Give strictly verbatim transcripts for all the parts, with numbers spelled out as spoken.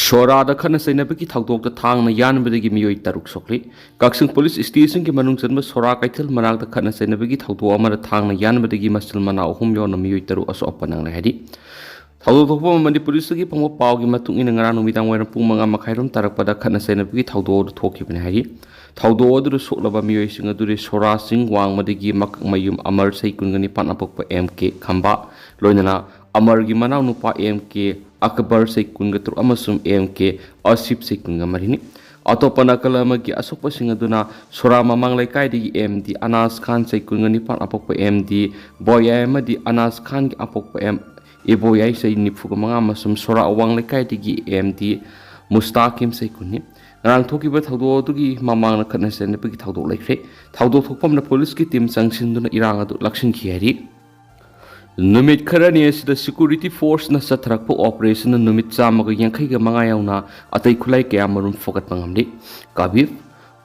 ꯁꯣꯔꯥꯗ ꯈꯠꯅ ꯆꯩꯅꯕꯒꯤ ꯊꯧꯗꯣꯛꯇ ꯊꯥꯡꯅ ꯌꯥꯟꯕꯗꯒꯤ ꯃꯤꯑꯣꯏ ꯇꯔꯨꯛ ꯁꯣꯛꯂꯤ꯫ ꯀꯛꯆꯤꯡ ꯄꯨꯂꯤꯁ ꯁ꯭ꯇꯦꯁꯟꯒꯤ ꯃꯅꯨꯡ ꯆꯟꯕ ꯁꯣꯔꯥ ꯀꯩꯊꯦꯜ ꯃꯅꯥꯛꯇ ꯈꯠꯅ ꯆꯩꯅꯕꯒꯤ ꯊꯧꯗꯣꯛ ꯑꯃꯗ ꯊꯥꯡꯅ ꯌꯥꯟꯕꯗꯒꯤ ꯃꯆꯤꯟ ꯃꯅꯥꯎ ꯑꯍꯨꯝ ꯌꯥꯎꯅ ꯃꯤꯑꯣꯏ ꯇꯔꯨꯛ ꯑꯁꯣꯛ ꯑꯄꯟ ꯅꯪꯂꯦ ꯍꯥꯏꯔꯤ꯫ ꯊꯧꯗꯣꯛ ꯊꯣꯛꯄ ꯃꯃꯟꯗꯤ ꯄꯨꯂꯤꯁꯇꯒꯤ ꯐꯪꯕ ꯄꯥꯎꯒꯤ ꯃꯇꯨꯡ ꯏꯟꯅ ꯉꯔꯥꯡ ꯅꯨꯃꯤꯗꯥꯡ ꯋꯥꯏꯔꯝ ꯄꯨꯡ ꯃꯉꯥ ꯃꯈꯥꯏꯔꯣꯝ ꯇꯥꯔꯛꯄꯗ ꯈꯠꯅ ꯆꯩꯅꯕꯒꯤ ꯊꯧꯗꯣꯛ ꯑꯗꯨ ꯊꯣꯛꯈꯤꯕꯅꯤ ꯍꯥꯏꯔꯤ꯫ ꯊꯧꯗꯣꯛ ꯑꯗꯨꯗ ꯁꯣꯛꯂꯕ ꯃꯤꯑꯣꯏꯁꯤꯡ ꯑꯗꯨꯗꯤ ꯁꯣꯔꯥ ꯁꯤꯡ ꯋꯥꯡꯃꯗꯒꯤ ꯃꯀꯛꯃꯌꯨꯝ ꯑꯃꯔ ꯆꯍꯤ ꯀꯨꯟꯒ ꯅꯤꯄꯥꯟ ꯑꯄꯣꯛꯄ ꯑꯦꯝ ꯀꯦ ꯈꯝꯕ, ꯂꯣꯏꯅꯅ ꯑꯃꯔꯒꯤ ꯃꯅꯥꯎꯅꯨꯄꯥ ꯑꯦꯝ ꯀꯦ ꯑꯛꯕꯔ ꯆꯍꯤ ꯀꯨꯟꯒ ꯇꯔꯨꯛ ꯑꯃꯁꯨꯡ ꯑꯦꯝ ꯀꯦ ꯑꯁꯤꯞ ꯆꯍꯤ ꯀꯨꯟꯒ ꯃꯔꯤꯅꯤ꯫ ꯑꯇꯣꯞꯄ ꯅꯥꯀꯜ ꯑꯃꯒꯤ ꯑꯁꯣꯛꯄꯁꯤꯡ ꯑꯗꯨꯅ ꯁꯣꯔꯥ ꯃꯃꯥꯡ ꯂꯩꯀꯥꯏꯗꯒꯤ ꯑꯦꯝ ꯗꯤ ꯑꯅꯥꯁ ꯈꯥꯟ ꯆꯍꯤ ꯀꯨꯟꯒ ꯅꯤꯄꯥꯟ ꯑꯄꯣꯛꯄ ꯑꯦꯝ ꯗꯤ ꯕꯣꯌꯥꯏ ꯑꯃꯗꯤ ꯑꯅꯥꯁ ꯈꯥꯟꯒꯤ ꯑꯄꯣꯛꯄ ꯑꯦꯝ ꯏꯕꯣꯌꯥꯏ ꯆꯍꯤ ꯅꯤꯐꯨꯒ ꯃꯉꯥ ꯑꯃꯁꯨꯡ ꯁꯣꯔꯥ ꯑꯋꯥꯡ ꯂꯩꯀꯥꯏꯗꯒꯤ ꯑꯦꯝ ꯗꯤ ꯃꯨꯁꯇꯥꯀꯤꯝ ꯆꯍꯤ ꯀꯨꯟꯅꯤ꯫ ꯉꯔꯥꯡ ꯊꯣꯛꯈꯤꯕ ꯊꯧꯗꯣꯛ ꯑꯗꯨꯒꯤ ꯃꯃꯥꯡꯗ ꯈꯠꯅ ꯆꯩꯅꯕꯒꯤ ꯊꯧꯗꯣꯛ ꯂꯩꯈ꯭ꯔꯦ꯫ ꯊꯧꯗꯣꯛ ꯊꯣꯛꯐꯝꯗ ꯄꯨꯂꯤꯁꯀꯤ ꯇꯤꯝ ꯆꯪꯁꯤꯟꯗꯨꯅ ꯏꯔꯥꯡ ꯑꯗꯨ ꯂꯥꯛꯁꯤꯟꯈꯤ ꯍꯥꯏꯔꯤ꯫ ꯅꯨꯃꯤꯠ ꯈꯔꯅꯤ ꯑꯁꯤꯗ ꯁꯦꯀ꯭ꯌꯨꯔꯤꯇꯤ ꯐꯣꯔꯁꯅ ꯆꯠꯊꯔꯛꯄ ꯑꯣꯄꯔꯦꯁꯟꯅ ꯅꯨꯃꯤꯠ ꯆꯥꯝꯃꯒ ꯌꯥꯡꯈꯩꯒ ꯃꯉꯥ ꯌꯥꯎꯅ ꯑꯇꯩ ꯈꯨꯠꯂꯥꯏ ꯀꯌꯥ ꯃꯔꯨꯝ ꯐꯒꯠꯄ ꯉꯝꯂꯤ꯫ ꯀꯥꯕꯤꯞ,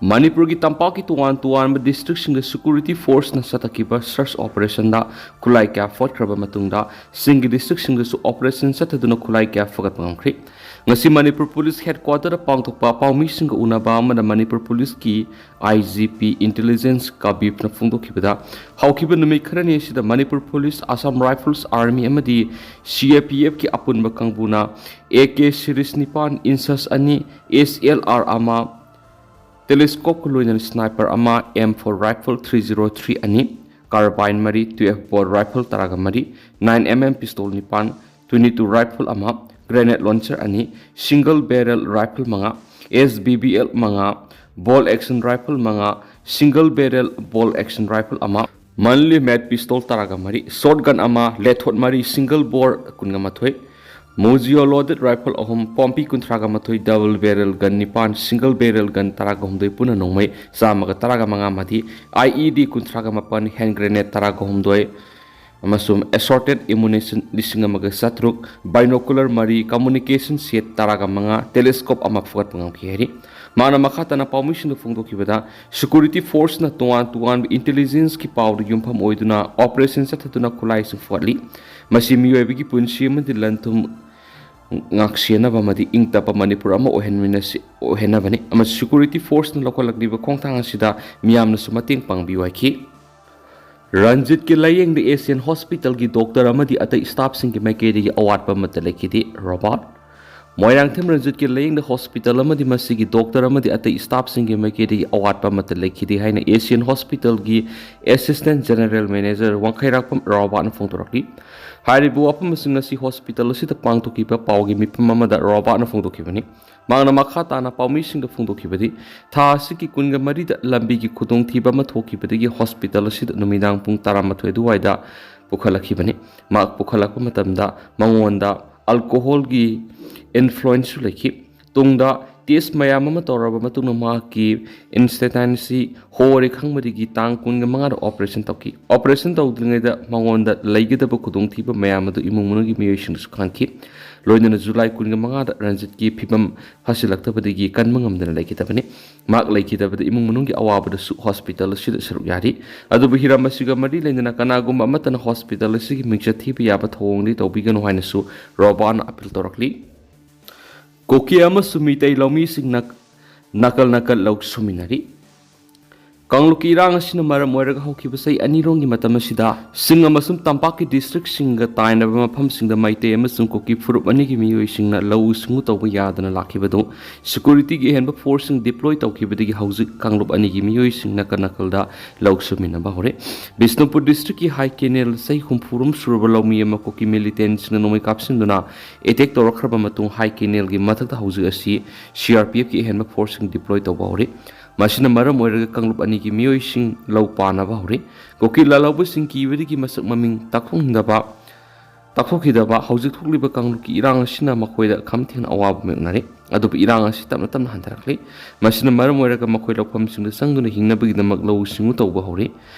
ꯃꯅꯤꯄꯨꯔꯒꯤ ꯇꯝꯄꯥꯛꯀꯤ ꯇꯣꯉꯥꯟ ꯇꯣꯉꯥꯟꯕ ꯗꯤꯁꯇ꯭ꯔꯤꯛꯁꯤꯡꯗ ꯁꯦꯀ꯭ꯌꯨꯔꯤꯇꯤ ꯐꯣꯔꯁꯅ ꯆꯠꯊꯈꯤꯕ ꯁꯔꯆ ꯑꯣꯄꯔꯦꯁꯟꯗ ꯈꯨꯠꯂꯥꯏ ꯀꯌꯥ ꯐꯒꯠꯈ꯭ꯔꯕ ꯃꯇꯨꯡꯗ ꯆꯤꯡꯒꯤ ꯗꯤꯁꯇ꯭ꯔꯤꯛꯁꯤꯡꯗꯁꯨ ꯑꯣꯄꯔꯦꯁꯟ ꯆꯠꯊꯗꯨꯅ ꯈꯨꯠꯂꯥꯏ ꯀꯌꯥ ꯐꯒꯠꯄ ꯉꯝꯈ꯭ꯔꯦ꯫ ꯉꯁꯤ ꯃꯅꯤꯄꯨꯔ ꯄꯨꯂꯤꯁ ꯍꯦꯗꯀ꯭ꯋꯥꯇꯔꯗ ꯄꯥꯡꯊꯣꯛꯄ ꯄꯥꯎꯃꯤꯁꯤꯡꯒ ꯎꯅꯕ ꯑꯃꯗ ꯃꯅꯤꯄꯨꯔ ꯄꯨꯂꯤꯁꯀꯤ ꯑꯥꯏ ꯖꯤ ꯄꯤ ꯏꯟꯇꯦꯂꯤꯖꯦꯟꯁ ꯀꯥꯕꯤꯞꯅ ꯐꯣꯡꯗꯣꯛꯈꯤꯕꯗ, ꯍꯧꯈꯤꯕ ꯅꯨꯃꯤꯠ ꯈꯔꯅꯤ ꯑꯁꯤꯗ Manipur police, Assam rifles army ꯑꯃꯗꯤ ꯁꯤ ꯑꯦ ꯄꯤ ꯑꯦꯐꯀꯤ ꯑꯄꯨꯟꯕ ꯀꯥꯡꯕꯨꯅ ꯑꯦ ꯀꯦ ꯁꯤꯔꯤꯁ ꯅꯤꯄꯥꯟ, ꯏꯟꯁꯁ ꯑꯅꯤ, ꯑꯦꯁ ꯑꯦꯜ ꯑꯥꯔ ꯑꯃ, ꯇꯦꯂꯦꯁꯀꯣꯞꯀ ꯂꯣꯏꯅꯅ ꯁ꯭ꯅꯥꯏꯄꯔ ꯑꯃ, M four rifle three zero three ꯑꯅꯤ, ꯀꯥꯔꯕꯥꯏꯟ ꯃꯔꯤ, ꯇꯨꯌꯦꯜꯐ ꯕꯣꯜ ꯔꯥꯏꯐꯜ ꯇꯔꯥꯒ ꯃꯔꯤ, ꯅꯥꯏꯟ ꯑꯦꯝ ꯑꯦꯝ ꯄꯤꯁꯇꯣꯜ ꯅꯤꯄꯥꯟ, ꯇ꯭ꯋꯦꯟꯇꯤ ꯇꯨ ꯔꯥꯏꯐꯜ ꯑꯃ, ꯒ꯭ꯔꯦꯅꯦꯗ ꯂꯣꯟꯆꯔ ꯑꯅꯤ, ꯁꯤꯡꯒꯜ ꯕꯦꯔꯦꯜ ꯔꯥꯏꯐꯜ ꯃꯉꯥ, ꯑꯦꯁ ꯕꯤ ꯕꯤ ꯑꯦꯜ ꯃꯉꯥ, ꯕꯣꯜ ꯑꯦꯛꯁꯟ ꯔꯥꯏꯐꯜ ꯃꯉꯥ, ꯁꯤꯡꯒꯜ ꯕꯦꯔꯦꯜ ꯕꯣꯜ ꯑꯦꯛꯁꯟ ꯔꯥꯏꯐꯜ ꯑꯃ, ꯃꯟꯂꯤ ꯃꯦꯠ ꯄꯤꯁꯇꯣꯜ ꯇꯔꯥꯒ ꯃꯔꯤ, ꯁꯣꯠ ꯒꯟ ꯑꯃ, ꯂꯦꯊꯣꯠ ꯃꯔꯤ, ꯁꯤꯡꯒꯜ ꯕꯣꯔ ꯀꯨꯟꯒ ꯃꯥꯊꯣꯏ, ꯃꯣꯖꯤꯌꯣ ꯂꯣꯗꯦꯗ ꯔꯥꯏꯐꯜ ꯑꯍꯨꯝ, ꯄꯣꯝꯄꯤ ꯀꯨꯟꯊ꯭ꯔꯥꯒ ꯃꯥꯊꯣꯏ, ꯗꯕꯜ ꯕꯦꯔꯦꯜ ꯒꯟ ꯅꯤꯄꯥꯟ, ꯁꯤꯡꯒꯜ ꯕꯦꯔꯦꯜ ꯒꯟ ꯇꯔꯥꯒ ꯍꯨꯝꯗꯣꯏ, ꯄꯨꯟꯅ ꯅꯣꯡꯃꯩ ꯆꯥꯝꯃꯒ ꯇꯔꯥꯒ ꯃꯉꯥ ꯑꯃꯗꯤ ꯑꯥꯏ ꯏ ꯗꯤ ꯀꯨꯟꯊ꯭ꯔꯥꯒ ꯃꯥꯄꯟ, ꯍꯦꯟ ꯒ꯭ꯔꯦꯅꯦꯗ ꯇꯔꯥꯒ ꯍꯨꯝꯗꯣꯏ ꯑꯃꯁꯨꯡ ꯑꯦꯁꯣꯔꯇꯦꯗ ꯑꯦꯃꯨꯅꯤꯁꯟ ꯂꯤꯁꯤꯡ ꯑꯃꯒ ꯆꯥꯇ꯭ꯔꯨꯛ, ꯕꯥꯏꯅꯣꯀꯨꯂꯔ ꯃꯔꯤ, ꯀꯝꯃꯨꯅꯤꯀꯦꯁꯟ ꯁꯦꯠ ꯇꯔꯥꯒ ꯃꯉꯥ, ꯇꯦꯂꯦꯁꯀꯣꯞ ꯑꯃ ꯐꯨꯒꯠꯄ ꯉꯝꯈꯤ ꯍꯥꯏꯔꯤ꯫ ꯃꯥꯅ ꯃꯈꯥ ꯇꯥꯅ ꯄꯥꯎꯃꯤꯁꯤꯡꯗ ꯐꯣꯡꯗꯣꯛꯈꯤꯕꯗ, ꯁꯦꯀ꯭ꯌꯨꯔꯤꯇꯤ ꯐꯣꯔꯁꯅ ꯇꯣꯉꯥꯟ ꯇꯣꯉꯥꯟꯕ ꯏꯟꯇꯦꯂꯤꯖꯦꯟꯁꯀꯤ ꯄꯥꯎꯗ ꯌꯨꯝꯐꯝ ꯑꯣꯏꯗꯨꯅ ꯑꯣꯄꯔꯦꯁꯟ ꯆꯠꯊꯗꯨꯅ ꯈꯨꯠꯂꯥꯏꯁꯤꯡ ꯐꯨꯒꯠꯂꯤ꯫ ꯃꯁꯤ ꯃꯤꯑꯣꯏꯕꯒꯤ ꯄꯨꯟꯁꯤ ꯑꯃꯗꯤ ꯂꯟ ꯊꯨꯝ ꯉꯥꯛꯁꯦꯟꯅꯕ ꯑꯃꯗꯤ ꯏꯪ ꯇꯞꯄ ꯃꯅꯤꯄꯨꯔ ꯑꯃ ꯑꯣꯏꯍꯟꯃꯤꯟꯅꯁꯤ ꯑꯣꯏꯍꯟꯅꯕꯅꯤ꯫ ꯑꯃꯁꯨꯡ ꯁꯦꯀ꯭ꯌꯨꯔꯤꯇꯤ ꯐꯣꯔꯁꯅ ꯂꯧꯈꯠꯂꯛꯂꯤꯕ ꯈꯣꯡꯊꯥꯡ ꯑꯁꯤꯗ ꯃꯤꯌꯥꯝꯅꯁꯨ ꯃꯇꯦꯡ ꯄꯥꯡꯕꯤꯌꯨ ꯍꯥꯏꯈꯤ꯫ ꯔꯟꯖꯤꯠꯀꯤ ꯂꯥꯌꯦꯡꯗ ꯑꯦꯁꯤꯌꯥꯟ ꯍꯣꯁꯄꯤꯇꯥꯜꯒꯤ ꯗꯣꯛꯇꯔ ꯑꯃꯗꯤ ꯑꯇꯩ ꯁ꯭ꯇꯥꯐꯁꯤꯡꯒꯤ ꯃꯥꯏꯀꯩꯗꯒꯤ ꯑꯋꯥꯠꯄ ꯑꯃꯠꯇ ꯂꯩꯈꯤꯗꯦ꯫ ꯔꯣꯕꯥꯔꯠ꯫ ꯃꯣꯏꯔꯥꯡꯊꯦꯝ ꯔꯟꯖꯤꯠꯀꯤ ꯂꯥꯌꯦꯡꯗ ꯍꯣꯁꯄꯤꯇꯥꯜ ꯑꯃꯗꯤ ꯃꯁꯤꯒꯤ ꯗꯣꯛꯇꯔ ꯑꯃꯗꯤ ꯑꯇꯩ ꯁ꯭ꯇꯥꯐꯁꯤꯡꯒꯤ ꯃꯥꯏꯀꯩꯗꯒꯤ ꯑꯋꯥꯠꯄ ꯑꯃꯠꯇ ꯂꯩꯈꯤꯗꯦ ꯍꯥꯏꯅ ꯑꯦꯁꯤꯌꯥꯟ ꯍꯣꯁꯄꯤꯇꯥꯜꯒꯤ ꯑꯦꯁꯤꯁꯇꯦꯟ ꯖꯦꯅꯔꯦꯜ ꯃꯦꯅꯦꯖꯔ ꯋꯥꯡꯈꯩꯔꯥꯛꯄꯝ ꯔꯣꯕꯥꯔꯠꯅ ꯐꯣꯡꯗꯣꯔꯛꯂꯤ꯫ ꯍꯥꯏꯔꯤꯕ ꯋꯥꯐꯝꯁꯤꯡ ꯑꯁꯤ ꯍꯣꯁꯄꯤꯇꯥꯜ ꯑꯁꯤꯗ ꯄꯥꯡꯊꯣꯛꯈꯤꯕ ꯄꯥꯎꯒꯤ ꯃꯤꯐꯝ ꯑꯃꯗ ꯔꯣꯕꯥꯔꯠꯅ ꯐꯣꯡꯗꯣꯛꯈꯤꯕꯅꯤ꯫ ꯃꯍꯥꯛꯅ ꯃꯈꯥ ꯇꯥꯅ ꯄꯥꯎꯃꯤꯁꯤꯡꯗ ꯐꯣꯡꯗꯣꯛꯈꯤꯕꯗꯤ, ꯊꯥ ꯑꯁꯤꯒꯤ ꯀꯨꯟꯒ ꯃꯔꯤꯗ ꯂꯝꯕꯤꯒꯤ ꯈꯨꯗꯣꯡꯊꯤꯕ ꯑꯃ ꯊꯣꯛꯈꯤꯕꯗꯒꯤ ꯍꯣꯁꯄꯤꯇꯥꯜ ꯑꯁꯤꯗ ꯅꯨꯃꯤꯗꯥꯡ ꯄꯨꯡ ꯇꯔꯥꯃꯥꯊꯣꯏ ꯑꯗꯨꯋꯥꯏꯗ ꯄꯨꯈꯠꯂꯛꯈꯤꯕꯅꯤ꯫ ꯃꯍꯥꯛ ꯄꯨꯈꯠꯂꯛꯄ ꯃꯇꯝꯗ ꯃꯉꯣꯟꯗ ꯑꯜꯀꯣꯍꯣꯜꯒꯤ ꯏꯟꯐ꯭ꯂꯨꯌꯦꯟꯁꯁꯨ ꯂꯩꯈꯤ꯫ ꯇꯨꯡꯗ ꯇꯦꯁ ꯃꯌꯥꯝ ꯑꯃ ꯇꯧꯔꯕ ꯃꯇꯨꯡꯗ ꯃꯍꯥꯛꯀꯤ ꯏꯟꯁꯇꯦꯇꯥꯏꯟꯁꯤ ꯍꯣꯔꯦ ꯈꯪꯕꯗꯒꯤ ꯇꯥꯡ ꯀꯨꯟꯒ ꯃꯉꯥꯗ ꯑꯣꯄꯔꯦꯁꯟ ꯇꯧꯈꯤ꯫ ꯑꯣꯄꯔꯦꯁꯟ ꯇꯧꯗ꯭ꯔꯤꯉꯩꯗ ꯃꯉꯣꯟꯗ ꯂꯩꯒꯗꯕ ꯈꯨꯗꯣꯡꯊꯤꯕ ꯃꯌꯥꯝ ꯑꯗꯨ ꯏꯃꯨꯡ ꯃꯅꯨꯡꯒꯤ ꯃꯤꯑꯣꯏꯁꯤꯡꯗꯁꯨ ꯈꯪꯈꯤ꯫ ꯂꯣꯏꯅꯅ ꯖꯨꯂꯥꯏ ꯀꯨꯟꯒ ꯃꯉꯥꯗ ꯔꯟꯖꯤꯠꯀꯤ ꯐꯤꯕꯝ ꯐꯁꯤꯜꯂꯛꯇꯕꯗꯒꯤ ꯀꯟꯕ ꯉꯝꯗꯅ ꯂꯩꯈꯤꯗꯕꯅꯤ꯫ ꯃꯍꯥꯛ ꯂꯩꯈꯤꯗꯕꯗ ꯏꯃꯨꯡ ꯃꯅꯨꯡꯒꯤ ꯑꯋꯥꯕꯗꯁꯨ ꯍꯣꯁꯄꯤꯇꯥꯜ ꯑꯁꯤꯗ ꯁꯔꯨꯛ ꯌꯥꯔꯤ꯫ ꯑꯗꯨꯕꯨ ꯍꯤꯔꯝ ꯑꯁꯤꯒ ꯃꯔꯤ ꯂꯩꯅꯅ ꯀꯅꯥꯒꯨꯝꯕ ꯑꯃꯠꯇꯅ ꯍꯣꯁꯄꯤꯇꯥꯜ ꯑꯁꯤꯒꯤ ꯃꯤꯡꯆꯠ ꯊꯤꯕ ꯌꯥꯕ ꯊꯧꯑꯣꯡꯗꯤ ꯇꯧꯕꯤꯒꯅꯨ ꯍꯥꯏꯅꯁꯨ ꯔꯣꯕꯥꯔꯠꯅ ꯑꯄꯤꯜ ꯇꯧꯔꯛꯂꯤ꯫ ꯀꯨꯀꯤ ꯑꯃꯁꯨꯡ ꯃꯤꯇꯩ ꯂꯧꯃꯤꯁꯤꯡꯅ ꯅꯥꯀꯜ ꯅꯥꯀꯜ ꯂꯧ ꯁꯨꯃꯤꯟꯅꯔꯤ꯫ ꯀꯥꯡꯂꯨꯞꯀꯤ ꯏꯔꯥꯡ ꯑꯁꯤꯅ ꯃꯔꯝ ꯑꯣꯏꯔꯒ ꯍꯧꯈꯤꯕ ꯆꯍꯤ ꯑꯅꯤꯔꯣꯝꯒꯤ ꯃꯇꯝ ꯑꯁꯤꯗ ꯆꯤꯡ ꯑꯃꯁꯨꯡ ꯇꯝꯄꯥꯛꯀꯤ ꯗꯤꯁꯇ꯭ꯔꯤꯛꯁꯤꯡꯒ ꯇꯥꯏꯅꯕ ꯃꯐꯝꯁꯤꯡꯗ ꯃꯩꯇꯩ ꯑꯃꯁꯨꯡ ꯀꯨꯀꯤ ꯐꯨꯔꯨꯞ ꯑꯅꯤꯒꯤ ꯃꯤꯑꯣꯏꯁꯤꯡꯅ ꯂꯧꯎ ꯁꯤꯡꯎ ꯇꯧꯕ ꯌꯥꯗꯅ ꯂꯥꯛꯈꯤꯕꯗꯨ ꯁꯦꯀ꯭ꯌꯨꯔꯤꯇꯤꯒꯤ ꯑꯍꯦꯟꯕ ꯐꯣꯔꯁꯁꯤꯡ ꯗꯤꯄ꯭ꯂꯣꯏ ꯇꯧꯈꯤꯕꯗꯒꯤ ꯍꯧꯖꯤꯛ ꯀꯥꯡꯂꯨꯞ ꯑꯅꯤꯒꯤ ꯃꯤꯑꯣꯏꯁꯤꯡ ꯅꯥꯀꯜ ꯅꯥꯀꯜꯗ ꯂꯧ ꯁꯨꯃꯤꯟꯅꯕ ꯍꯧꯔꯦ꯫ ꯕꯤꯁꯅꯨꯄꯨꯔ ꯗꯤꯁꯇ꯭ꯔꯤꯛꯀꯤ ꯍꯥꯏ ꯀꯦꯅꯦꯜ ꯆꯍꯤ ꯍꯨꯝꯐꯨꯔꯣꯝ ꯁꯨꯔꯕ ꯂꯧꯃꯤ ꯑꯃ ꯀꯨꯀꯤ ꯃꯤꯂꯤꯇꯦꯟꯁꯤꯡꯅ ꯅꯣꯡꯃꯩ ꯀꯥꯞꯁꯤꯟꯗꯨꯅ ꯑꯦꯇꯦꯛ ꯇꯧꯔꯛꯈ꯭ꯔꯕ ꯃꯇꯨꯡ ꯍꯥꯏ ꯀꯦꯅꯦꯜꯒꯤ ꯃꯊꯛꯇ ꯍꯧꯖꯤꯛ ꯑꯁꯤ ꯁꯤ ꯑꯥꯔ ꯄꯤ ꯑꯦꯐꯀꯤ ꯑꯍꯦꯟꯕ ꯐꯣꯔꯁꯁꯤꯡ ꯗꯤꯄ꯭ꯂꯣꯏ ꯇꯧꯕ ꯍꯧꯔꯦ꯫ ꯃꯁꯤꯅ ꯃꯔꯝ ꯑꯣꯏꯔꯒ ꯀꯥꯡꯂꯨꯞ ꯑꯅꯤꯒꯤ ꯃꯤꯑꯣꯏꯁꯤꯡ ꯂꯧ ꯄꯥꯅꯕ ꯍꯧꯔꯦ꯫ ꯀꯨꯀꯤ ꯂꯥꯜꯍꯧꯕꯁꯤꯡ ꯀꯤꯕꯗꯒꯤ ꯃꯁꯛ ꯃꯃꯤꯡ ꯇꯥꯛꯊꯣꯛꯅꯤꯡꯗꯕ ꯇꯥꯛꯊꯣꯛꯈꯤꯗꯕ ꯍꯧꯖꯤꯛ ꯊꯣꯛꯂꯤꯕ ꯀꯥꯡꯂꯨꯞꯀꯤ ꯏꯔꯥꯡ ꯑꯁꯤꯅ ꯃꯈꯣꯏꯗ ꯈꯝ ꯊꯦꯡꯅ ꯑꯋꯥꯕ ꯃꯥꯌꯣꯛꯅꯔꯦ꯫ ꯑꯗꯨꯕꯨ ꯏꯔꯥꯡ ꯑꯁꯤ ꯇꯞꯅ ꯇꯞꯅ ꯍꯟꯊꯔꯛꯂꯤ꯫ ꯃꯁꯤꯅ ꯃꯔꯝ ꯑꯣꯏꯔꯒ ꯃꯈꯣꯏ ꯂꯧꯐꯝꯁꯤꯡꯗ ꯆꯪꯗꯨꯅ ꯍꯤꯡꯅꯕꯒꯤꯗꯃꯛ ꯂꯧꯎ ꯁꯤꯡꯎ ꯇꯧꯕ ꯍꯧꯔꯤ꯫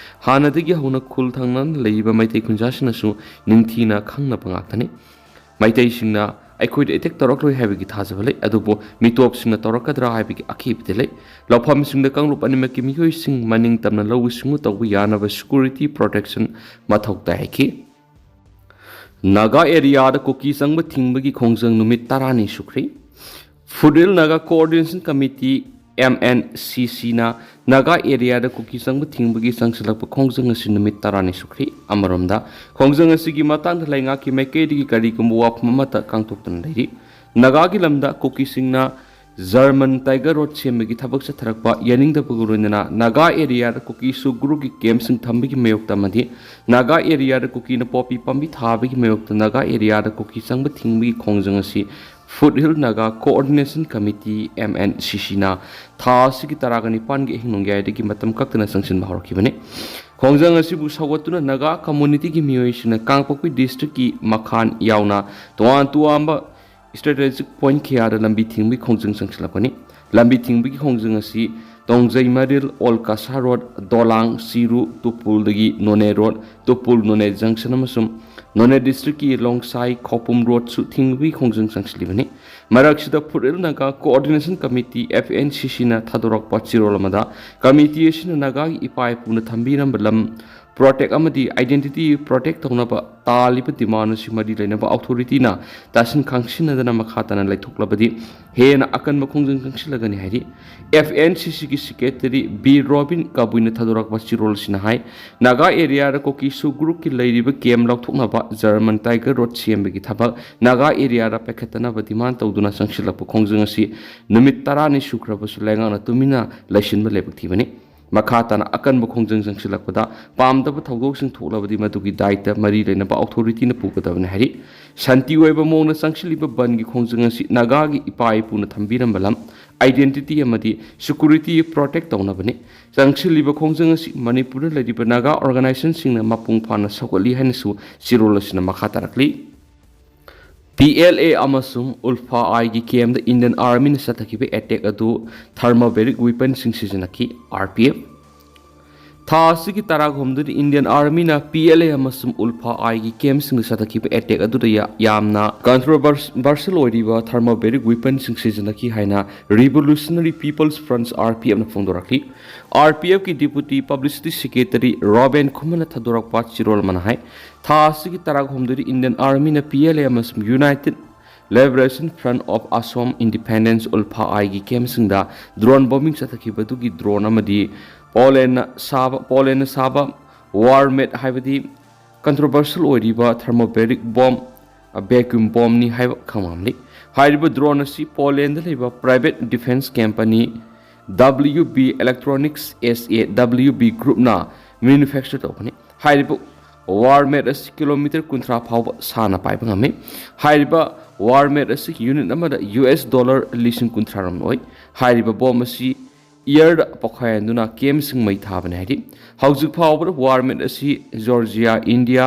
ꯍꯥꯟꯅꯗꯒꯤ ꯍꯧꯅ ꯈꯨꯜ ꯊꯪꯅꯅ ꯂꯩꯔꯤꯕ ꯃꯩꯇꯩ ꯈꯨꯟꯖꯥꯁꯤꯡꯅꯁꯨ ꯅꯤꯡꯊꯤꯅ ꯈꯪꯅꯕ ꯉꯥꯛꯇꯅꯤ꯫ ꯃꯩꯇꯩꯁꯤꯡꯅ ꯑꯩꯈꯣꯏꯗ ꯑꯦꯇꯦꯛ ꯇꯧꯔꯛꯂꯣꯏ ꯍꯥꯏꯕꯒꯤ ꯊꯥꯖꯕ ꯂꯩ, ꯑꯗꯨꯕꯨ ꯃꯤꯇꯣꯞꯁꯤꯡꯅ ꯇꯧꯔꯛꯀꯗ꯭ꯔꯥ ꯍꯥꯏꯕꯒꯤ ꯑꯀꯤꯕꯗꯤ ꯂꯩ꯫ ꯂꯧꯐꯝꯁꯤꯡꯗ ꯀꯥꯡꯂꯨꯞ ꯑꯅꯤꯃꯛꯀꯤ ꯃꯤꯑꯣꯏꯁꯤꯡ ꯃꯅꯤꯡ ꯇꯝꯅ ꯂꯧꯎ ꯁꯤꯡꯎ ꯇꯧꯕ ꯌꯥꯅꯕ ꯁꯦꯀ꯭ꯌꯨꯔꯤꯇꯤ ꯄ꯭ꯔꯣꯇꯦꯛꯁꯟ ꯃꯊꯧ ꯇꯥꯏ ꯍꯥꯏꯈꯤ꯫ ꯅꯥꯒꯥ ꯑꯦꯔꯤꯌꯥꯗ ꯀꯨꯀꯤ ꯆꯪꯕ ꯊꯤꯡꯕꯒꯤ ꯈꯣꯡꯖꯪ ꯅꯨꯃꯤꯠ ꯇꯔꯥꯅꯤ ꯁꯨꯈ꯭ꯔꯦ꯫ Foothill Naga Coordination Committee, M N C C ꯅ ꯅꯥꯒꯥ ꯑꯦꯔꯤꯌꯥꯗ ꯀꯨꯀꯤ ꯆꯪꯕ ꯊꯤꯡꯕꯒꯤ ꯆꯪꯁꯤꯜꯂꯛꯄ ꯈꯣꯡꯖꯪ ꯑꯁꯤ ꯅꯨꯃꯤꯠ ꯇꯔꯥꯅꯤ ꯁꯨꯈ꯭ꯔꯦ꯫ ꯑꯃꯔꯣꯝꯗ, ꯈꯣꯡꯖꯪ ꯑꯁꯤꯒꯤ ꯃꯇꯥꯡꯗ ꯂꯩꯉꯥꯛꯀꯤ ꯃꯥꯏꯀꯩꯗꯒꯤ ꯀꯔꯤꯒꯨꯝꯕ ꯋꯥꯐꯝ ꯑꯃꯠꯇ ꯀꯥꯡꯊꯣꯛꯇꯨꯅ ꯂꯩꯔꯤ꯫ ꯅꯥꯒꯥꯒꯤ ꯂꯝꯗ ꯀꯨꯀꯤꯁꯤꯡꯅ ꯖꯔꯃꯟ ꯇꯥꯏꯒꯔ ꯔꯣꯠ ꯁꯦꯝꯕꯒꯤ ꯊꯕꯛ ꯆꯠꯊꯔꯛꯄ ꯌꯥꯅꯤꯡꯗꯕꯒ ꯂꯣꯏꯅꯅ ꯅꯥꯒꯥ ꯑꯦꯔꯤꯌꯥꯗ ꯀꯨꯀꯤꯁꯨ ꯒ꯭ꯔꯨꯞꯀꯤ ꯀꯦꯝꯞꯁꯤꯡ ꯊꯝꯕꯒꯤ ꯃꯥꯌꯣꯛꯇ ꯑꯃꯗꯤ ꯅꯥꯒꯥ ꯑꯦꯔꯤꯌꯥꯗ ꯀꯨꯀꯤꯅ ꯄꯣꯄꯤ ꯄꯥꯝꯕꯤ ꯊꯥꯕꯒꯤ ꯃꯥꯌꯣꯛꯇ ꯅꯥꯒꯥ ꯑꯦꯔꯤꯌꯥꯗ ꯀꯨꯀꯤ ꯆꯪꯕ ꯊꯤꯡꯕꯒꯤ ꯈꯣꯡꯖꯪ ꯑꯁꯤ Foothill Naga Coordination Committee, M N C C ꯅ ꯊꯥ ꯑꯁꯤꯒꯤ ꯇꯔꯥꯒ ꯅꯤꯄꯥꯟꯒꯤ ꯑꯍꯤꯡ ꯅꯣꯡꯌꯥꯏꯗꯒꯤ ꯃꯇꯝ ꯀꯛꯇꯅ ꯆꯪꯁꯤꯟꯕ ꯍꯧꯔꯛꯈꯤꯕꯅꯤ꯫ ꯈꯣꯡꯖꯪ ꯑꯁꯤꯕꯨ ꯁꯧꯒꯠꯇꯨꯅ ꯅꯥꯒꯥ ꯀꯝꯃꯨꯅꯤꯇꯤꯒꯤ ꯃꯤꯑꯣꯏꯁꯤꯡꯅ ꯀꯥꯡꯄꯣꯛꯄꯤ ꯗꯤꯁꯇ꯭ꯔꯤꯛꯀꯤ ꯃꯈꯥꯟ ꯌꯥꯎꯅ ꯇꯣꯉꯥꯟ ꯇꯣꯉꯥꯟꯕ ꯁ꯭ꯇ꯭ꯔꯦꯇꯦꯖꯤꯛ ꯄꯣꯏꯟꯠ ꯀꯌꯥꯗ ꯂꯝꯕꯤ ꯊꯤꯡꯕꯒꯤ ꯈꯣꯡꯖꯪ ꯆꯪꯁꯤꯜꯂꯛꯄꯅꯤ꯫ ꯂꯝꯕꯤ ꯊꯤꯡꯕꯒꯤ ꯈꯣꯡꯖꯪ ꯑꯁꯤ ꯇꯣꯡꯖꯩ ꯃꯔꯤꯜ, ꯑꯣꯜ ꯀꯁꯥ ꯔꯣꯗ, ꯗꯣꯂꯥꯡ, ꯁꯤꯔꯨ, ꯇꯨꯄꯨꯜꯗꯒꯤ ꯅꯣꯅꯦ ꯔꯣꯗ, ꯇꯨꯄꯨꯜ ꯅꯣꯅꯦ ꯖꯪꯁꯟ ꯑꯃꯁꯨꯡ ꯅꯣꯅꯦ ꯗꯤꯁꯇ꯭ꯔꯤꯛꯀꯤ ꯂꯣꯡꯁꯥꯏ ꯈꯧꯄꯨꯝ ꯔꯣꯗꯁꯨ ꯊꯤꯡꯕꯒꯤ ꯈꯣꯡꯖꯪ ꯆꯪꯁꯤꯜꯂꯤꯕꯅꯤ꯫ ꯃꯔꯛꯁꯤꯗ Foothill Naga Coordination Committee, F N C C ꯅ ꯊꯥꯗꯣꯔꯛꯄ ꯆꯦꯔꯣꯜ ꯑꯃꯗ, ꯀꯃꯤꯇꯤ ꯑꯁꯤꯅ ꯅꯥꯒꯥꯒꯤ ꯏꯄꯥ ꯏꯄꯨꯅ ꯊꯝꯕꯤꯔꯝꯕ ꯂꯝ ꯄ꯭ꯔꯣꯇꯦꯛ ꯑꯃꯗꯤ ꯑꯥꯏꯗꯦꯟꯇꯤꯇꯤ ꯄ꯭ꯔꯣꯇꯦꯛ ꯇꯧꯅꯕ ꯇꯥꯜꯂꯤꯕ ꯗꯤꯃꯥꯟ ꯑꯁꯤ ꯃꯔꯤ ꯂꯩꯅꯕ ꯑꯣꯊꯣꯔꯤꯇꯤꯅ ꯇꯥꯁꯤꯟ ꯈꯪꯁꯤꯟꯅꯗꯅ ꯃꯈꯥ ꯇꯥꯅ ꯂꯩꯊꯣꯛꯂꯕꯗꯤ ꯍꯦꯟꯅ ꯑꯀꯟꯕ ꯈꯣꯡꯖꯪ ꯆꯪꯁꯤꯜꯂꯒꯅꯤ ꯍꯥꯏꯔꯤ꯫ F N C C ꯒꯤ ꯁꯦꯀ꯭ꯔꯦꯇꯔꯤ ꯕꯤ ꯔꯣꯕꯤꯟ ꯀꯕꯨꯏꯅ ꯊꯥꯗꯣꯔꯛꯄ ꯆꯦꯔꯣꯜ ꯑꯁꯤꯅ ꯍꯥꯏ, ꯅꯥꯒꯥ ꯑꯦꯔꯤꯌꯥꯗ ꯀꯨꯀꯤꯁꯨ ꯒ꯭ꯔꯨꯞꯀꯤ ꯂꯩꯔꯤꯕ ꯀꯦꯝꯞ ꯂꯧꯊꯣꯛꯅꯕ ꯖꯔꯃꯟ ꯇꯥꯏꯒꯔ ꯔꯣꯗ ꯁꯦꯝꯕꯒꯤ ꯊꯕꯛ ꯅꯥꯒꯥ ꯑꯦꯔꯤꯌꯥꯗ ꯄꯥꯏꯈꯠꯇꯅꯕ ꯗꯤꯃꯥꯟ ꯇꯧꯗꯨꯅ ꯆꯪꯁꯤꯜꯂꯛꯄ ꯈꯣꯡꯖꯪ ꯑꯁꯤ ꯅꯨꯃꯤꯠ ꯇꯔꯥꯅꯤ ꯁꯨꯈ꯭ꯔꯕꯁꯨ ꯂꯩꯉꯥꯛꯅ ꯇꯨꯃꯤꯟꯅ ꯂꯩꯁꯤꯟꯕ ꯂꯥꯏꯕꯛ ꯊꯤꯕꯅꯤ꯫ ꯃꯈꯥ ꯇꯥꯅ ꯑꯀꯟꯕ ꯈꯣꯡꯖꯪ ꯆꯪꯁꯤꯜꯂꯛꯄꯗ ꯄꯥꯝꯗꯕ ꯊꯧꯗꯣꯛꯁꯤꯡ ꯊꯣꯛꯂꯕꯗꯤ ꯃꯗꯨꯒꯤ ꯗꯥꯏꯇ ꯃꯔꯤ ꯂꯩꯅꯕ ꯑꯣꯊꯣꯔꯤꯇꯤꯅ ꯄꯨꯒꯗꯕꯅꯤ ꯍꯥꯏꯔꯤ꯫ ꯁꯥꯟꯇꯤ ꯑꯣꯏꯕ ꯃꯑꯣꯡꯗ ꯆꯪꯁꯤꯜꯂꯤꯕ ꯕꯟꯒꯤ ꯈꯣꯡꯖꯪ ꯑꯁꯤ ꯅꯥꯒꯥꯒꯤ ꯏꯄꯥ ꯏꯄꯨꯅ ꯊꯝꯕꯤꯔꯝꯕ ꯂꯝ, ꯑꯥꯏꯗꯦꯟꯇꯤꯇꯤ ꯑꯃꯗꯤ ꯁꯦꯀ꯭ꯌꯨꯔꯤꯇꯤ ꯄ꯭ꯔꯣꯇꯦꯛ ꯇꯧꯅꯕꯅꯤ꯫ ꯆꯪꯁꯤꯜꯂꯤꯕ ꯈꯣꯡꯖꯪ ꯑꯁꯤ ꯃꯅꯤꯄꯨꯔꯗ ꯂꯩꯔꯤꯕ ꯅꯥꯒꯥ ꯑꯣꯔꯒꯅꯥꯏꯖꯦꯁꯟꯁꯤꯡꯅ ꯃꯄꯨꯡ ꯐꯥꯅ ꯁꯧꯒꯠꯂꯤ ꯍꯥꯏꯅꯁꯨ ꯆꯦꯔꯣꯜ ꯑꯁꯤꯅ ꯃꯈꯥ ꯇꯥꯔꯛꯂꯤ꯫ P L A ꯑꯃꯁꯨꯡ ULFA-I ꯒꯤ ꯀꯦꯝꯞꯇ ꯏꯟꯗꯤꯌꯟ ꯑꯥꯔꯃꯤꯅ ꯆꯠꯊꯈꯤꯕ ꯑꯦꯇꯦꯛ ꯑꯗꯨ ꯊꯔꯃꯣꯕꯦꯔꯤꯛ ꯋꯦꯄꯟꯁꯤꯡ ꯁꯤꯖꯤꯟꯅꯈꯤ꯫ R P F ꯊꯥ ꯑꯁꯤꯒꯤ ꯇꯔꯥꯍꯨꯝꯗꯣꯏꯗ Indian Armyꯅ P L A ꯑꯃꯁꯨꯡ ULFA-I ꯒꯤ campꯁꯤꯡꯗ ꯆꯠꯊꯈꯤꯕ attack ꯑꯗꯨꯗ ꯌꯥ-, ꯌꯥꯝꯅ controversial ꯑꯣꯏꯔꯤꯕ thermobaric weaponꯁꯤꯡ ꯁꯤꯖꯤꯟꯅꯈꯤ ꯍꯥꯏꯅ Revolutionary People's Front, R P Fꯅ ꯐꯣꯡꯗꯣꯔꯛꯂꯤ꯫ R P Fꯀꯤ Deputy Publicity Secretary ꯔꯣꯕꯦꯟ ꯈꯨꯃꯟꯅ ꯊꯥꯗꯣꯔꯛꯄ ꯆꯤꯔꯣꯜ ꯑꯃꯅ ꯍꯥꯏ, ꯊꯥ ꯑꯁꯤꯒꯤ ꯇꯔꯥꯍꯨꯝꯗꯣꯏꯗ Indian Armyꯅ P L A ꯑꯃꯁꯨꯡ United Liberation Front of Assam, Independence, ULFA-I ꯒꯤ campꯁꯤꯡꯗ drone bombing ꯆꯠꯊꯈꯤꯕꯗꯨꯒꯤ drone ꯑꯃꯗꯤ ꯄꯣꯂꯦꯟꯅ ꯁꯥꯕ, ꯄꯣꯂꯦꯟꯅ ꯁꯥꯕ Warmat ꯍꯥꯏꯕꯗꯤ controversial ꯑꯣꯏꯔꯤꯕ thermobaric bomb, vacuum bombꯅꯤ ꯍꯥꯏꯕ ꯈꯪꯂꯝꯂꯤ꯫ ꯍꯥꯏꯔꯤꯕ drone ꯑꯁꯤ ꯄꯣꯂꯦꯟꯗ ꯂꯩꯕ private defense company W B Electronics, S A W B Groupꯅ manufacture ꯇꯧꯕꯅꯤ꯫ ꯍꯥꯏꯔꯤꯕ Warmat ꯑꯁꯤ kilometre ꯀꯨꯟꯊ꯭ꯔꯥ ꯐꯥꯎꯕ ꯁꯥꯡꯅ ꯄꯥꯏꯕ ꯉꯝꯃꯤ꯫ ꯍꯥꯏꯔꯤꯕ Warmat ꯑꯁꯤ unit ꯑꯃꯗ U S dollar ꯂꯤꯁꯤꯡ ꯀꯨꯟꯊ꯭ꯔꯥ ꯔꯣꯝ ꯑꯣꯏ꯫ ꯍꯥꯏꯔꯤꯕ bomb ꯑꯁꯤ airꯗ ꯄꯣꯈꯥꯏꯍꯟꯗꯨꯅ campꯁꯤꯡ ꯃꯩ ꯊꯥꯕꯅꯤ ꯍꯥꯏꯔꯤ꯫ ꯍꯧꯖꯤꯛ ꯐꯥꯎꯕꯗ Warmat ꯑꯁꯤ Georgia, India,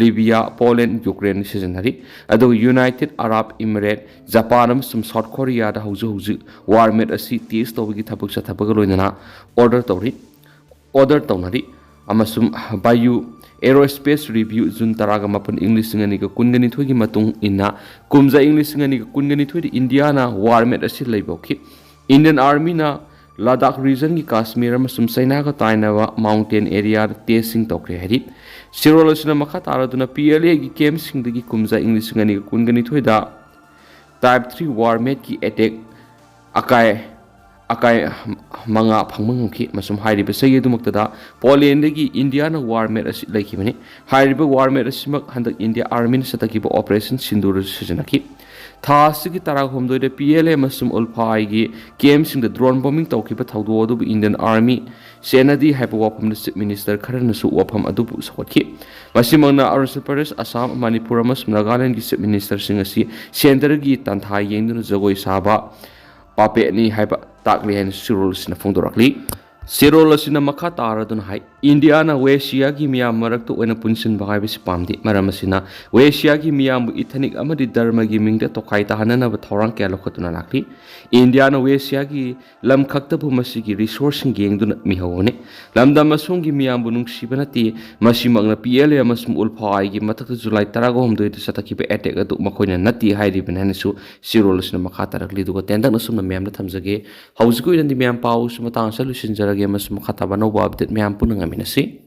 Libya, Poland, Ukraine ꯁꯤꯖꯤꯟꯅꯔꯤ꯫ ꯑꯗꯨꯒ United Arab Emirates, Japan ꯑꯃꯁꯨꯡ South Koreaꯗ ꯍꯧꯖꯤꯛ ꯍꯧꯖꯤꯛ Warmat ꯑꯁꯤ test ꯇꯧꯕꯒꯤ ꯊꯕꯛ ꯆꯠꯊꯕꯒ ꯂꯣꯏꯅꯅ order ꯇꯧꯔꯤ꯫ Order ꯇꯧꯅꯔꯤ꯫ ꯑꯃꯁꯨꯡ Bio Aerospace Review, June ꯇꯔꯥꯒ ꯃꯥꯄꯟ, ꯏꯪ ꯂꯤꯁꯤꯡ ꯑꯅꯤꯒ ꯀꯨꯟꯒ ꯅꯤꯊꯣꯏꯒꯤ ꯃꯇꯨꯡ ꯏꯟꯅ, ꯀꯨꯝꯖꯥ ꯏꯪ ꯂꯤꯁꯤꯡ ꯑꯅꯤꯒ ꯀꯨꯟꯒ ꯅꯤꯊꯣꯏꯗ Indiaꯅ Warmat ꯑꯁꯤ ꯂꯩꯕ ꯍꯧꯈꯤ꯫ Indian Armyꯅ Ladakh regionꯒꯤ Kashmir ꯑꯃꯁꯨꯡ Chinaꯒ ꯇꯥꯏꯅꯕ mountain areaꯗ testꯁꯤꯡ ꯇꯧꯈ꯭ꯔꯦ ꯍꯥꯏꯔꯤ꯫ ꯆꯤꯔꯣꯜ ꯑꯁꯤꯅ ꯃꯈꯥ ꯇꯥꯔꯗꯨꯅ P L Aꯒꯤ campꯁꯤꯡꯗꯒꯤ ꯀꯨꯝꯖꯥ ꯏꯪ ꯂꯤꯁꯤꯡ ꯑꯅꯤꯒ ꯀꯨꯟꯒ ꯅꯤꯊꯣꯏꯗ Type three Warmatꯀꯤ attack ꯑꯀꯥꯏ, ꯑꯀꯥꯏ ꯃꯉꯥ ꯐꯪꯕ ꯉꯝꯈꯤ꯫ ꯑꯃꯁꯨꯡ ꯍꯥꯏꯔꯤꯕ ꯆꯍꯤ ꯑꯗꯨꯃꯛꯇꯗ ꯄꯣꯂꯦꯟꯗꯒꯤ Indiaꯅ Warmat ꯑꯁꯤ ꯂꯩꯈꯤꯕꯅꯤ꯫ ꯍꯥꯏꯔꯤꯕ Warmat ꯑꯁꯤꯃꯛ ꯍꯟꯗꯛ India Armyꯅ ꯆꯠꯊꯈꯤꯕ Operation Sindoorꯗꯁꯨ ꯁꯤꯖꯤꯟꯅꯈꯤ꯫ ꯊꯥ ꯑꯁꯤꯒꯤ ꯇꯔꯥꯍꯨꯝꯗꯣꯏꯗ P L A ꯑꯃꯁꯨꯡ ULFA-I ꯒꯤ campꯁꯤꯡꯗ drone bombing ꯇꯧꯈꯤꯕ ꯊꯧꯗꯣꯛ ꯑꯗꯨꯕꯨ Indian Army ꯆꯦꯟꯅꯗꯦ ꯍꯥꯏꯕ ꯋꯥꯐꯝꯗ Chief Minister ꯈꯔꯅꯁꯨ ꯋꯥꯐꯝ ꯑꯗꯨꯕꯨ ꯁꯧꯒꯠꯈꯤ꯫ ꯃꯁꯤꯃꯛꯅ ꯑꯔꯨꯅꯥꯆꯜ ꯄ꯭ꯔꯗꯦꯁ, ꯑꯁꯥꯝ, ꯃꯅꯤꯄꯨꯔ ꯑꯃꯁꯨꯡ ꯅꯥꯒꯥꯂꯦꯟꯗꯒꯤ Chief Ministerꯁꯤꯡ ꯑꯁꯤ centreꯒꯤ ꯇꯥꯟꯊꯥ ꯌꯦꯡꯗꯨꯅ ꯖꯒꯣꯏ ꯁꯥꯕ puppetꯅꯤ ꯍꯥꯏꯕ ꯇꯥꯛꯂꯤ ꯍꯥꯏꯅ ꯆꯤꯔꯣꯜ ꯑꯁꯤꯅ ꯐꯣꯡꯗꯣꯔꯛꯂꯤ꯫ ꯁꯤꯔꯣꯜ ꯑꯁꯤꯅ ꯃꯈꯥ ꯇꯥꯔꯗꯨꯅ ꯍꯥꯏ, ꯏꯟꯗꯤꯌꯥꯅ ꯋꯦꯁꯤꯌꯥꯒꯤ ꯃꯤꯌꯥꯝ ꯃꯔꯛꯇ ꯑꯣꯏꯅ ꯄꯨꯟꯁꯤꯟꯕ ꯍꯥꯏꯕꯁꯤ ꯄꯥꯝꯗꯦ꯫ ꯃꯔꯝ ꯑꯁꯤꯅ ꯋꯦꯁꯤꯌꯥꯒꯤ ꯃꯤꯌꯥꯝꯕꯨ ꯏꯊꯅꯤꯛ ꯑꯃꯗꯤ ꯙꯔꯃꯒꯤ ꯃꯤꯡꯗ ꯇꯣꯈꯥꯏ ꯇꯥꯍꯟꯅꯅꯕ ꯊꯧꯔꯥꯡ ꯀꯌꯥ ꯂꯧꯈꯠꯇꯨꯅ ꯂꯥꯛꯂꯤ꯫ ꯏꯟꯗꯤꯌꯥꯅ ꯋꯦꯁꯤꯌꯥꯒꯤ ꯂꯝ ꯈꯛꯇꯕꯨ ꯃꯁꯤꯒꯤ ꯔꯤꯁꯣꯔꯁꯁꯤꯡ ꯌꯦꯡꯗꯨꯅ ꯃꯤꯍꯧꯕꯅꯤ꯫ ꯂꯝꯗꯝ ꯑꯁꯣꯝꯒꯤ ꯃꯤꯌꯥꯝꯕꯨ ꯅꯨꯡꯁꯤꯕ ꯅꯠꯇꯦ, ꯃꯁꯤꯃꯛꯅ ꯄꯤ ꯑꯦꯜ ꯑꯦ ꯑꯃꯁꯨꯡ ꯎꯜꯐꯥ ꯑꯥꯏꯒꯤ ꯃꯊꯛꯇ ꯖꯨꯂꯥꯏ ꯇꯔꯥꯍꯨꯝꯗꯣꯏꯗ ꯆꯠꯊꯈꯤꯕ ꯑꯦꯇꯦꯛ ꯑꯗꯨ ꯃꯈꯣꯏꯅ ꯅꯠꯇꯦ ꯍꯥꯏꯔꯤꯕꯅꯤ ꯍꯥꯏꯅꯁꯨ ꯁꯤꯔꯣꯜ ꯑꯁꯤꯅ ꯃꯈꯥ ꯇꯥꯔꯛꯂꯤ꯫ ꯑꯗꯨꯒ ꯇꯦꯟꯇꯛꯅ ꯁꯨꯝꯅ ꯃꯌꯥꯝꯗ ꯊꯝꯖꯒꯦ꯫ ꯍꯧꯖꯤꯛꯀꯤ ꯑꯣꯏꯅꯗꯤ ꯃꯌꯥꯝ ꯄꯥꯎꯁꯨ ꯃꯇꯥꯡ ꯑꯁꯤꯗ ꯂꯣꯏꯁꯤꯟꯖꯔꯒꯦ ꯑꯃꯁꯨꯡ ꯃꯈꯥ ꯇꯥꯕ ꯑꯅꯧꯕ ꯑꯞꯗꯦꯠ ꯃꯌꯥꯝ ꯄꯨꯟꯅ ꯉꯥꯏꯃꯤꯟꯅꯁꯤ꯫